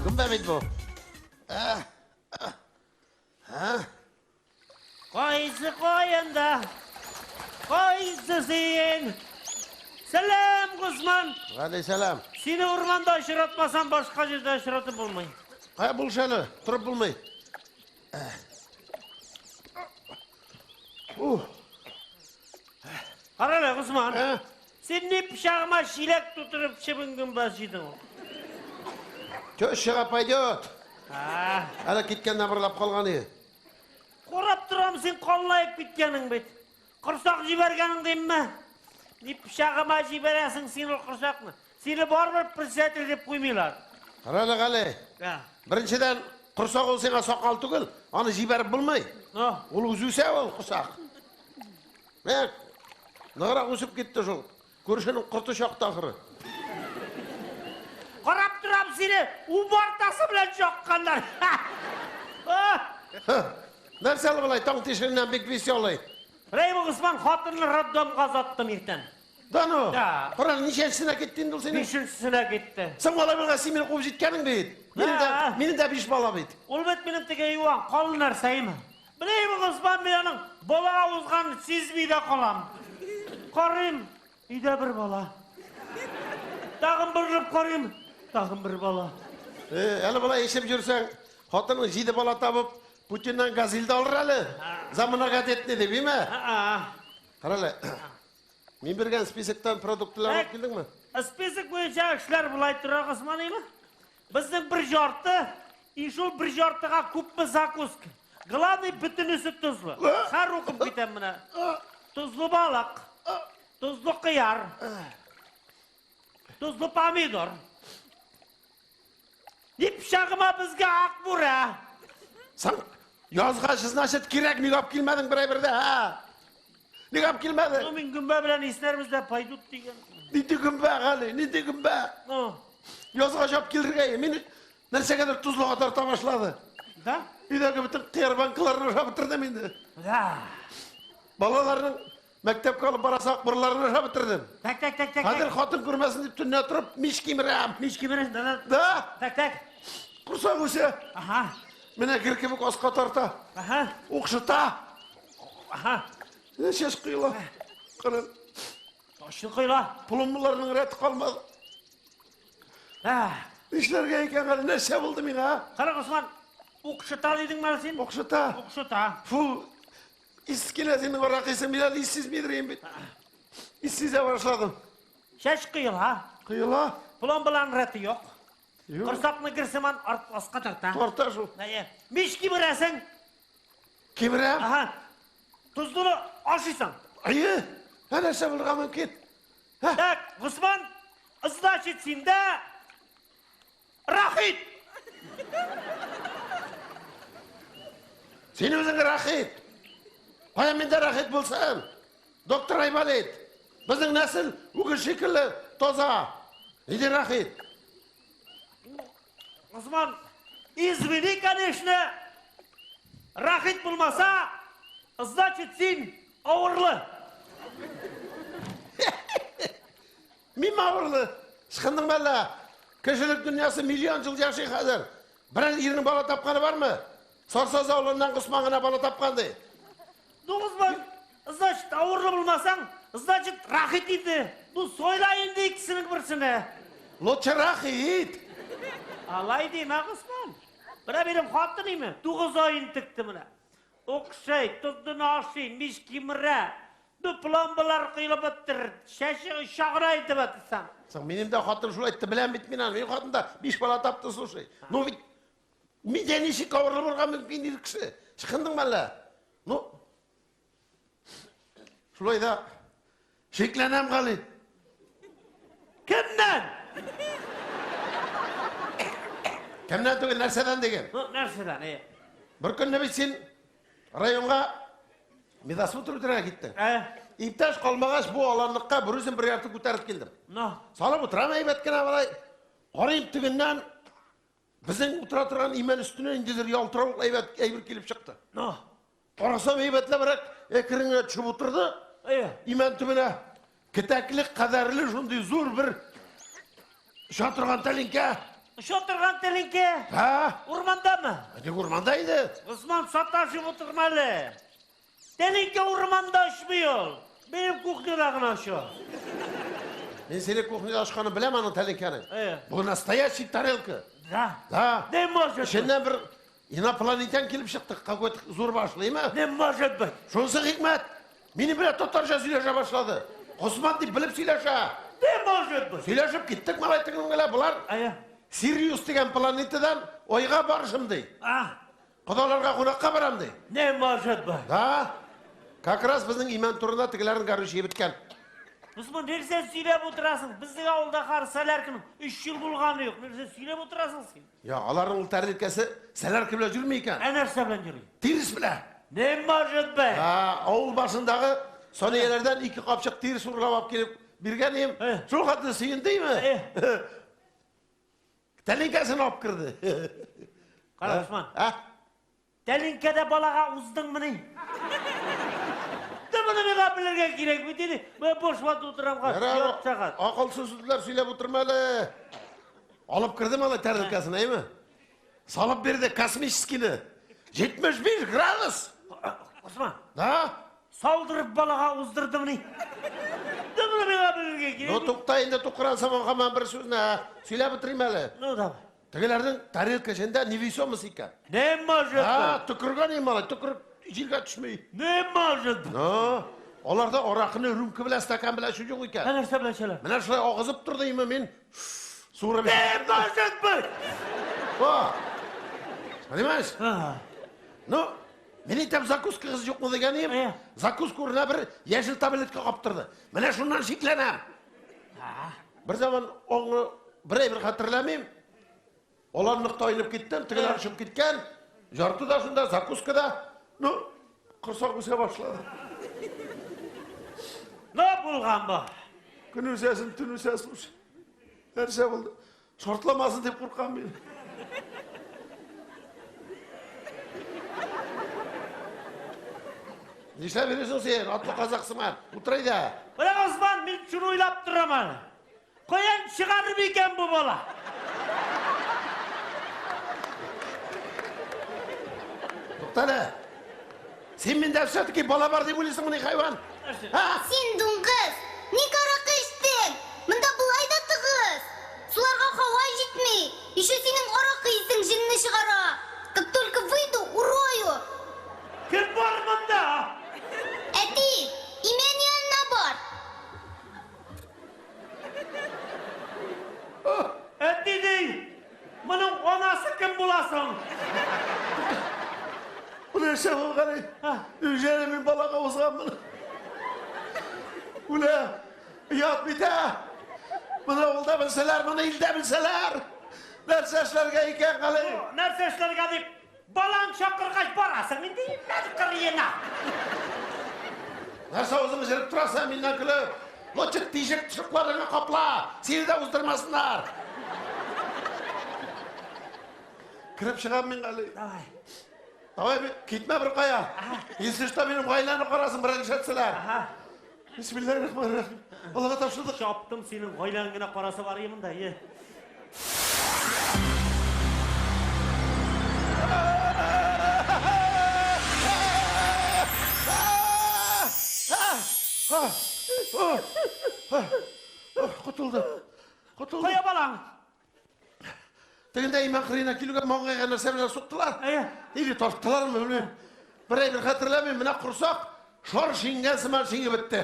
Гөмбә бит бу. Кайсы каенда, кайсы син? Сәлам, Госман! Галей сәлам. Сине урманда очратмасам, башка җирдә очратып булмый. Кая булыш әле, торып булмый. Ух. Кара әле, Госман. Ә? Син ни пычагыма чиләк тутырып чебен гөмбә җыйдың ул? Тещага пойдет. А, Әле киткәннән барлап калган иде. Карап торам, син канлаеп киткәнең бит. Корсак җибәргәнең димме? Ни пычагыма җибәрәсең син ул корсакны? Сине барыбер председатель дип куймыйлар. Кара әле, Гали. Да. Беренчедән, корсак ул сиңа сакал түгел, аны җибәреп булмый. Ну, Ул үзе үсә ул корсак. Менә ныграк үсеп китте шул. Күршенең корты чакты ахыры. Карап торам сине, умартасы белән чакканнар. Нәрсә әле болай таң тишегеннән бик веселый? Рәйм Госман хатынны роддомга озаттым иртән. Да ну? Да. Кара, ничәнчесенә китте инде ул синең? Бишенчесенә китте. Соң алай булгач, син мине куып җиткәнең бит. Минем дә, минем дә биш бала бит. Ул бит минем теге юан, калын нәрсәем. Беләйме, Госман, мин аның бала узганын сизми дә калам. Карыйм, өйдә бер бала. Тагын борылып карыйм, тагын бер бала. Э, әле болай эчеп йөрсәң, хатының җиде бала табып, Путиннан газель дә алыр әле. За многодетный дип, име? Кара әле. Мин биргән списоктан продуктлар алып килдеңме? Список буенча эшләр болай тора, Госман, име? Безнең бер жарты, и шул бер жартыга күпме закуска. Главный, бөтенесе тозлы. Хәр укып китәм менә. Тозлы балык, тозлы кыяр, тозлы помидор. Ни пычагыма безгә ак бүрә? Соң, язгач, значит, кирәк, ник алып килмәдең бер әйбер дә, ә? Ник алып килмәдең? Ну, мин гөмбә белән иснәрбез дә пойдут дигән. Нинди гөмбә, Гали, нинди гөмбә? Ну. Язгач алып килергә, мин нәрсәгәдер тозлыга тарта башлады. Да? Өйдәге бөтен кыяр банкаларын ашап бетердем инде. Да. Балаларның мәктәпкә алып барасак бурларын ашап бетердем. Так, так, так, так. Хәзер хатын күрмәсен дип төнлә торып мич кимерәм. Мич кимерәсең, да, да. Да. Так, так. Корсак үсә. Ага. Менә гер кебек аска тарта. Ага. Укшыта. Ага. Чәч коела. Кырын. Точно коела. Пломбаларның рәте калмады. Нишләргә икән әле? Нәрсә булды миңа? Кара, Госман, укшыта дидеңме әле син? Укшыта. Укшыта. Фу, ис килә синең аракы исең, мин әле ис сизмидер идем бит. Ис сизә башладым. Чәч коела. Коела. Пломбаларның рәте юк. Юк. Корсакны герсеман арт аска тарта. Тарта шул. Әйе. Мич кимерәсең. Кимерәм? Ага. Тозлыны ашыйсың. Әйе. Ә нәрсә булырга мөмкин? Так, Госман, значит, синдә рахит. Син үзең рахит. Кая миндә рахит булсын? Доктор Айболит. Безнең нәсел үгез шикелле таза. Нинди рахит? Госман, извини, конечно, рахит булмаса, значит, син авырлы. Мин авырлы. Чыкындың мәллә? Кешелек дөньясы миллион ел яши хәзер. Берәр ирнең бала тапканы бармы? Сарсаз авылыннан Госман гына бала тапкан ди. Ну, Госман, значит, авырлы булмасаң, значит, рахит инде. Ну, сойла инде икесенең берсенә. Лучше рахит. Алай димә, Госман. Менә минем хатын име, 9 ай интекте менә. Укшый, тозлыны ашый, мич кимерә. Ну, пломбалар коелып беттер, чәче оча гына инде бетсәң. Соң минем дә хатын шулай әйтте, беләм бит мин аны. Минем хатын да биш бала тапты, слушай. Ну ведь миндә ничек авырлы булырга мөмкин ир кеше? Чыкындыңмы әллә? Ну, шулай да шикләнәм, Гали. Кемнән? Кемнән түгел, нәрсәдән диген? Ну, нәрсәдән, әйе. Бер көнне бит син районга медосмотр үтәргә киттең. Ә? Иптәш калмагач, бу аланлыкка бер үзем бер ярты күтәреп килдем. Ну. Салып утырам әйбәт кенә болай. Карыйм тегеннән безнең утыра торган имән өстенә ниндидер ялтыравык әйбәт әйбер килеп чыкты. Ну. Карасам әйбәтләбрәк әкрен генә төшеп утырды. Әйе. Имән төбенә кетәклек кадәрле шундый зур бер оча торган тәлинкә. Оча торган тәлинкә? Ха? Урмандамы? Ник урманда иде? Госман, саташып утырма әле. Тәлинкә урманда очмый ул. Минем кухняда гына оча. Мин сине кухняда очканын беләм аның тәлинкәнең. Э. Бу настоящий тарелка. Да. Да. Не может быть. Эченнән бер инопланетян килеп чыкты, какой-то зур башлы, име? Не может быть. Шунысы хикмәт. Минем белән татарча сөйләшә башлады. Госман дип белеп сөйләшә. Не может быть. Сөйләшеп киттек малай тегенең белән. Болар Ая. Сириус дигән планетадан Айга барышым ди. А. Кодаларга кунакка барам ди. Не может быть. Да. Как раз безнең имән турында тегеләрнең горючие беткән. Госман, нәрсә сөйләп утырасың? Безнең авылда хәзер солярканың 3 ел булганы юк. Нәрсә сөйләп утырасың син? Я, аларның ул тәрилкәсе солярка белән йөрми икән. Ә нәрсә белән йөри? Тирес белән. Не может быть. Ha, авыл башындагы Санияләрдән ике капчык тирес урлап алып килеп биргән идем. Э. Шул хәтле сөендеме? Э. Тәлинкәсен алып керде. Кара, Госман. Ә? Тәлинкәдә балага уздыңмыни? Да моны миңа белергә кирәк бит инде. Мин буш вакыт утырам ярты сәгать. Акылсыз сүзләр сөйләп утырма әле. Алып кердем алай тәрилкәсен, әйме? Салып бирде космическийны. 75 градус. Госман, Да? салдырып балага уздырдымыни? Да моны миңа белергә кирәк. Ну тукта инде тукыран саман хаман бер сүзне, сөйләп бетерим әле. Ну давай. Тегеләрнең тарелка эчендә невесомость икән. Не может Ha, быть. төкергән инде малай, төкереп җиргә төшми. Не может быть. Ну, аларда аракыны рюмка белән, стакан белән эчү юк икән. Ә нәрсә белән эчәләр? Менә шулай агызып торды име мин суырып. Не может быть. О! Понимаешь? А, Ну, мин әйтәм, закускагыз юкмы дигән идем. Э. Закуска урынына бер яшел таблетка каптырды. Менә шуннан шикләнәм. Бер заман аңы бер әйбер хәтерләмим. Алар нык тайынып киттем, тегеләр очып киткән. Ярты да шунда, закуска да. Ну, корсак үсә башлады. Ни булган бу? Көн үсәсен, төн үсә, слушай. Нәрсә булды? Шартламасын дип куркам мин. Нишләп йөрисең син, атлы казак сыман? Утыр әйдә. Менә Госман, мин шуны уйлап торам әле. Каян чыгарып икән бу бала? Тукта әле. Син миндә все-таки бала бар дип уйлыйсыңмыни, хайван? Ха? Син дуңгыз, ник аракы эчтең? Монда болай да тыгыз. Суларга һава җитми. Еще синең аракы исең җенне чыгара. Как только выйду, урою. Кем бар монда? Әти, имән янына бар. Әти ди. Моның анасы кем була соң? Бу нәрсә булган? Ha. Неужели мин балага узганмын? Үлә, оят бит, ә? Моны авылда белсәләр, моны илдә белсәләр. Нәрсә эшләргә икән, Гали? Нәрсә эшләргә дип балаң чакыргач барасың инде имән кырыена. Нәрсә үзең җырып торасың миннән көлеп? Лучше тишек тошыкларыңны капла, сине дә уздырмасыннар. Кереп чыгам мин, Гали. Давай. Давай, китмә бер кая. Если что, минем гаиләне карасын, берәр нишләтсәләр. Ага. Бисмиллahirrahmanirrahim. Аллага тапшырдык. Чаптым синең гаиләң генә карасы бар иде монда, е. Котылдым. Котылдым. Кая балаң? Тегендә имән кырыена килүгә маңгайга нәрсә белән суктылар. Әйе. Или тарттылармы, белмим. Бер әйбер хәтерләмим, менә корсак шар шиңгән сыман шиңеп бетте.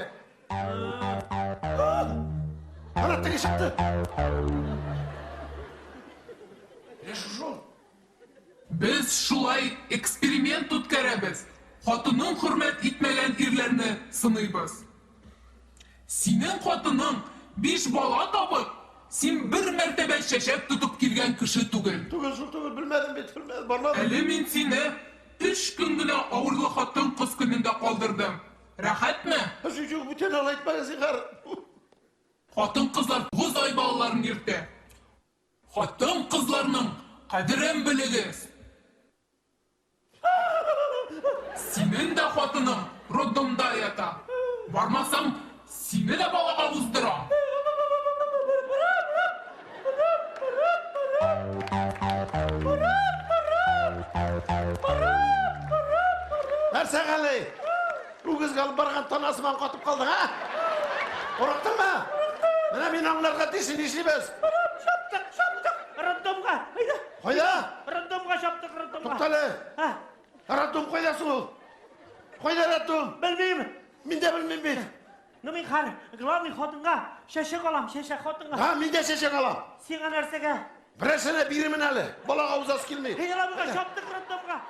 Ана теге чыкты. Менә шушы. Без шулай эксперимент үткәрәбез. Хатынын хөрмәт итмәгән ирләрне сыныйбыз. Синең хатының 5 бала табып, син бер мәртәбә чәчәк тотып килгән кеше түгел. Түгел шул түгел, белмәдем бит, белмәдем, бармадым. Әле мин сине 3 көн генә авырлы хатын-кыз көнендә калдырдым. Рәхәтме? Юк, юк, бүтән алай әйтмәгез, зинһар. Хатын-кызлар 9 ай балаларын йөртә. Хатын-кызларның кадерен белегез. Синең дә хатының роддомда ята. Бармасаң, сине дә балага уздырам. Нәрсә, Гали? Үгезгә алып барган тана сыман катып калдың, а? Курыктыңмы? Менә мин аңларга тиеш, нишлибез? Чаптык, чаптык! Роддомга! Әйдә! Кайда? Роддомга чаптык, роддомга! Туктале. Һа, Роддом кайда соң ул? Кайда роддом? Белмим. Мин дә белмим бит. Ну мин хәзер главный хатынга чәчәк алам, чәчәк хатынга. Һа, мин дә чәчәк алам. Сиңа нәрсәгә? Берәрсенә бирермен әле. Балага узасы килми. Әйдә, алабуга чаптык роддомга.